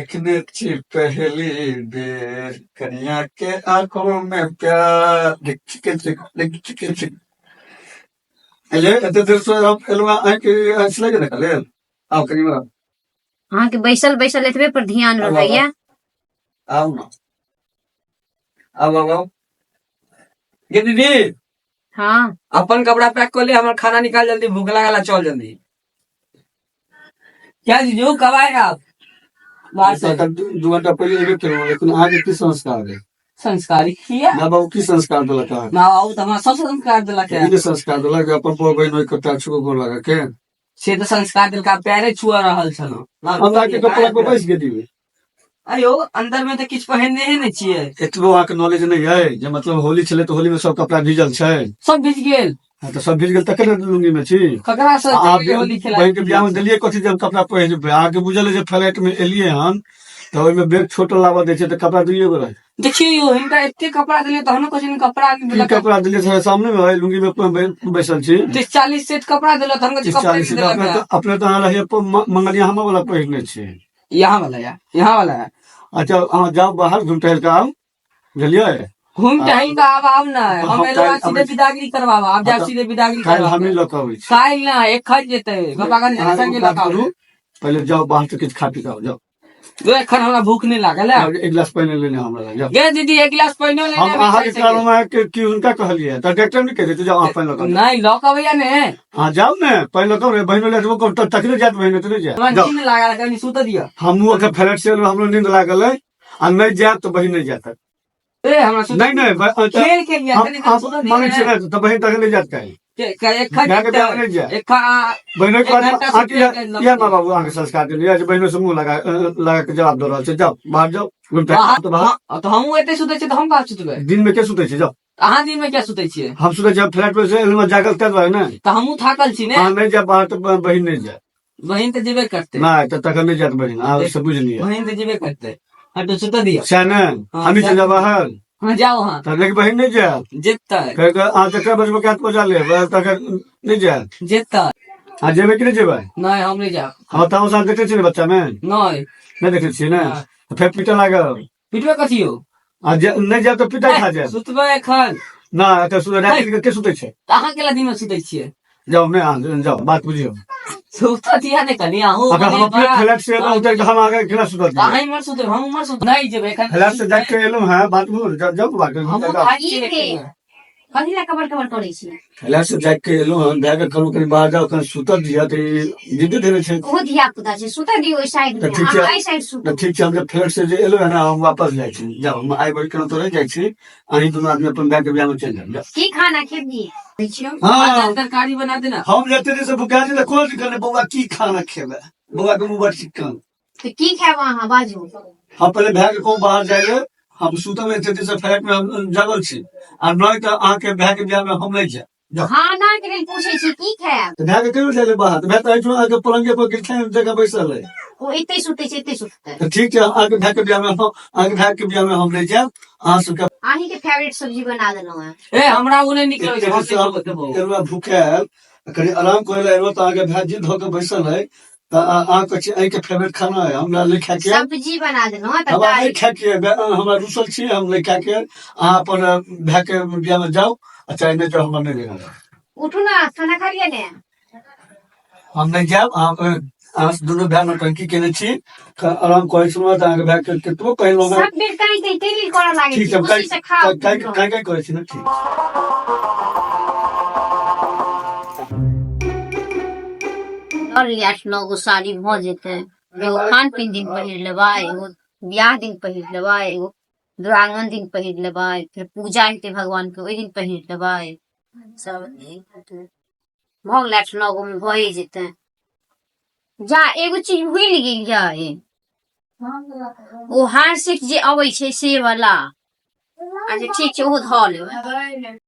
देखने छी पहली बेर कनिया के आंखों में प्यार देख चिक चिक देख चिक चिक। अरे एते देर से हम एलहुँ अहाँके सिलाइ देखा लेल। आउ कनि बड़ा। अहाँके बैसल बैसल एतबे पर ध्यान आउ, आउ, रहैया। आउ न, आउ आउ आउ गे दीदी। हाँ। अपन कपड़ा पैक कर ले, हमर खाना निकाल जल्दी, भूख लागल है, चल जल्दी। क्या जीजू, कब आएगा आप बाहर से? तखन 2 घंटा पहिले एबे केलहुँ, लेकिन अहाँके की संस्कार है? संस्कारी किया? माँ बाबू की संस्कार देलक अहाँके? माँ बाबू तऽ हमरा सब संस्कार देलक है। ई जे संस्कार देलक जे अपन बड़ बहिन ओहि कट्टा छुओ गोर लगा के? से तऽ संस्कार देलका, पैरे छुआ रहल छलहुँ। हम अहाँके कपड़ा पर बैस गेली। अयो, अंदर में तऽ किछु पहिनने ही नहि छियै। एतबो अहाँके नॉलेज नहि अइ जे मतलब होली छलै तऽ होली में सब कपड़ा भीजल छै? सब भीज गेल। हाँ, तऽ सब भीज गेल तखन ने लुंगी में छी। ककरा से आ होली खेला? बहिन के बियाह में देलियै कथी जे हम कपड़ा पहिरबै? अहाँके बुझल अइ जे फ्लाइट में एलियै हन तऽ ओहिमे बैग छोट लाबऽ दै छै तऽ कपड़ा दुइये गो रहै। देखियौ यौ, हिनका एते कपड़ा देलियै तहनो कहै छै कपड़ा नहि की देलक। कपड़ा देलियै से सामने में है, लुंगी में बैसल छी। 30-40 सेट कपड़ा देलक तहन कहै छै 30 कपड़ा 40 नहि देलक अपने है। तऽ अपने तऽ अहाँ रहियै मंगलिया हमर वाला पहिरने छी। यहाँ वाला या यहाँ वाला है। अच्छा, अहाँ जाउ बाहर, घुम टहल कऽ आउ, बुझलियै? घूम टहल कऽ आब, आब ना हम हम एलहुँ काल्हि सीधे अबै छी। विदागरी करवाबा आब जाब हाँ, सीधे विदागरी काल्हि करवा। हमही लऽ कऽ अबै छी। काल्हि ना, एखन जेतै गोपालगंज अहाँ संगे एगो लऽ काज कऽ करू, आबू। पहिले जाउ बाहर से किछु खा पी कऽ आउ, जाउ। गे, एखन हमरा भूख नहि लागल है। एक गिलास पानि लेने हमरा लग, जाउ। गे दीदी, एक गिलास पानिओ लेने हम आबै अहाँके छै। कहलहुँ अहाँ के की हुनका कहलियै तऽ डॉक्टर नहि कहि देतै। जाउ अहाँ, पानि लऽ कऽ आउ। नहि लऽ कऽ अबैया ने। अहाँ जाउ ने, पानि लऽ कऽ आउ ने, बहिनो लए जेबो तऽ तखने जायत बहिनो, तऽ नहि जायत। हमरा जाउ। नींद लागल है, कनि सुतऽ दिअ। हमहूँ एखन फ्लैट से एलहुँ, हमरो नींद लागल अइ आ नहि जायब तऽ बहिन नहि जायत। ए, हमरा सुतऽ नहि नहि अच्छा, खेल के लिए हम कनि कनि सुतऽ दिअ मानै ने। छियै ने, तऽ बहिन तखन नहि जायत काल्हि। एखन भाय के बियाह मे नहि जायत। एखन बहिनो एक घंटा अहाँके सुतै के इएह माँ बाबू अहाँके संस्कार देलियै जे बहिनो से मुँह लगा लगा के जवाब दऽ रहल छै? जाउ बाहर, जाउ घुमि टहलि बाहर तऽ बाहर। हाँ, तऽ हमहूँ एते सुतै छियै तऽ हम कहाँ सुतबै? दिन में के सुतै छै? जाउ। अहाँ दिन में किया सुतै छियै? हम सुतै छियै फ्लैट पर से एलहुँ जागल ताहि दुआरे ने। तऽ हमहूँ थाकल छी ने। अहाँ नहि जायब बाहर तऽ बहिन नहि जायत। बहिन तऽ जेबे करतै। नहि तऽ तखन नहि जायत बहिन, अहाँ से बुझि लिअ। बहिन तऽ जेबे करतै, हटू, सुतऽ दिअ। सएह ने? हाँ, हमही सएह। चलि जायब बाहर। हाँ, जाउ अहाँ। तऽ लेकिन बहिन नहि जायत। जेतै। कहि कऽ अहाँ जकरा बजबै कए बजा लेब, तखन नहि जायत। जेतै। अहाँ जेबै कि नहि जेबै? नहि, हम नहि जायब। हँ, तऽ अहाँ देखै छियै ने बच्चा मे? नहि। नहि देखै छियै ने? हाँ। तऽ फेर पीटऽ लागब। पिटबै कथी यौ? आ जे नहि जायब तऽ पिटाइ खा जायब। सुतबै एखन। नहि, एतऽ सुतै राति के के सुतै छै? तऽ अहाँ केला दिन में सुतै छियै? जाउ नहि, अहाँ जाउ, बात बुझियौ। सुतऽ दिया ने कनि अहूँ। अगर हम अपने फ्लैट से एलहुँ तऽ हम अहाँके केना सुतऽ दिअ? अहाँ इम्हर सुतबै, हम उम्हर सुतबै, नहि जेबै एखन। फ्लैट से जाके एलहुँ हेँ, बात बुझू, जाउ जाउ बात। हमहूँ थाकि गेलियै एखन। कथी लए कबर कबर करै छी? फ्लैट से जाके एलहुँ हन, भाय के कहलहुँ कनि बाहर जाउ, कनि सुतऽ दिअ, तऽ ई जिद्द धेने छै। ओहो धिया पुता छै, सुतऽ दियौ ओहि साइड तऽ मे। ठीक छै। अहाँ एहि साइड तऽ सुतू। ठीक छै, हम जब फ्लैट से जे एलहुँ हन, हम वापस जाइ छी। जाउ, हम आइ भरि केना तो रहि जाइ छी, अहीं दुनू आदमी अपन भाय के बियाह में चलि जाउ, जाउ। की खाना खेबही? दै छियौ। हाँ। तरकारी बना देना। हम जते दिन से भुखायल छी तऽ कोनो दिक्कत नहि। बौआ, की खाना खेबै? बौआ के मुँह बड़ चिक्कन। तऽ की खायब अहाँ, बाजू। हम पहिले भाय के कहूँ बाहर जाइ ले, हम सुतल एते दिन से फ्लैट में हम जागल छी, आ नहि तऽ अहाँके भाय के बियाह में हम नहि जायब, जाउ। खाना के लेल पूछै छी, की खायब? तऽ भाय के कहियो जाइ ले बाहर, तऽ भाय तऽ एहिठाम अहाँके पलंगे पर गिरथाइन जगह बैसल है। ओ एते सुतै छै, एते सुततै। तऽ ठीक छै, अहाँके भाय के बियाह में हम अहाँके भाय के बियाह में हम नहि जायब, अहाँ सबके। अहीं के फेवरेट सब्जी बना देलहुँ हेँ। ए, हमरा ओ नहि नीक लगै छै, हम नहि खेबो। एलुआ भूखायल, कनि आराम करै लए एलहुँ तऽ अहाँके भाय जिद धऽ के बैसल है, तऽ अहाँ कहै छी अहींके फेवरेट खाना है, हमरा नहि खायके है। सब्जी बना देलहुँ हेँ। हमरा नहि तरकारी। खायके है, हमरा रुसल छी, हम नहि खायके है। अहाँ अपन भाय के बियाह में जाउ आ चाहे नहि जाउ, हमरा नहि लेना है। उठू ने, खाना खा लिअ ने। हम नहि जायब। अहाँ दुनू भाय नौटंकी केने छी, आराम करै छलहुँ तऽ अहाँके भाय के कतबो कहलहुँ सब बेर कहीं कहीं तेल करऽ लागै ठीक छी। छै, खुशी से खाउ। काहि काहि काहि करै छी ने, ठीक। लऽ लिअ, 8-9 गो साड़ी भऽ जेतै। एगो खान पीन दिन पहिर लेबै, एगो बियाह दिन पहिर लेबै, एगो दुरागमन दिन पहिर लेबै, फेर पूजा हेतै भगवान के ओहि दिन पहिर लेबै। सब भऽ गेलै, 8-9 गो मे भए जेतै। जा, एगो चीज भूलि गेलियै, ओ हार सेट जे अबै छै से वाला। अच्छा, ठीक छै, ओहो धऽ लेबै।